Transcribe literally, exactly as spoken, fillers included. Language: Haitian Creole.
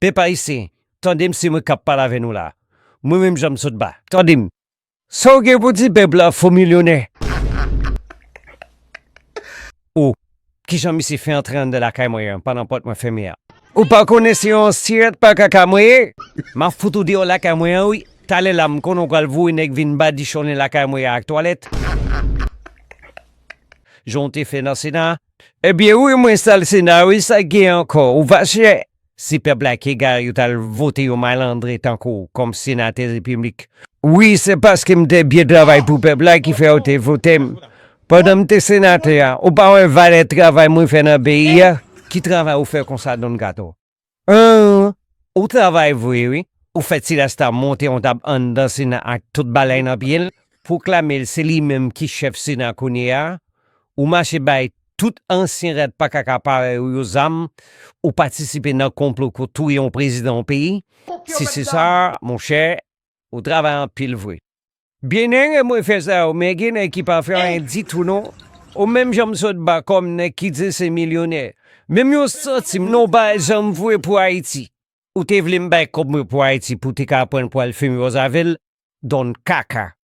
Pèp ayisyen, tande m, se mwen k ap pale avè nou la. Mwen menm jan m sot ba. Tande m. Sa w gen pou di pèp la, fo milyonè? O, kijan misye fè antre anndan lakay mwen an pandan pòt mwen fèmen an? Ou pa konnen se yon sirèt pa kaka mwen ye? M ap fout ou deyò lakay mwen an wi. Talè la m konnen w pral voye nèg vin badichonnen lakay mwen an ak twalèt. Jan w te fè nan Sena. Ebyen wi, mwen sal Sena wi, sa k gen ankò? Ou fache? Se pèp la ki egare yo t al vote yon malandren tankou w kòm senatè repiblik. Wi, se paske m te byen travay pou pèp la ki fè yo te vote m. Pandan m te senatè a, ou pa wè valè travay mwen fè nan peyi a? Ki travay ou fè konsa, Don Kato? An, ou travay vre wi. Ou fè ti rasta monte yon tab anndan Sena ak tout bagay nan pye l, pwoklame l se li menm ki chèf Sena kounye a. Ou mache bay tout ansyen rad pa kaka parèy ou yo zam, ou patisipe nan konplo pou touye yon prezidan yon peyi. Si se sa, monchè, ou travay anpil vre. Byen ere mwen fè sa yo, men gen nèg ki pa fè anyen ditou non. Ou menm jan m sot ba kòm nèg ki di se milyonè. Menm yon santim non w pa janm voye pou Ayiti. Ou te vle m bay kòb mwen pou Ayiti pou w te ka pran l pou al fime bòz avè l? Don kaka.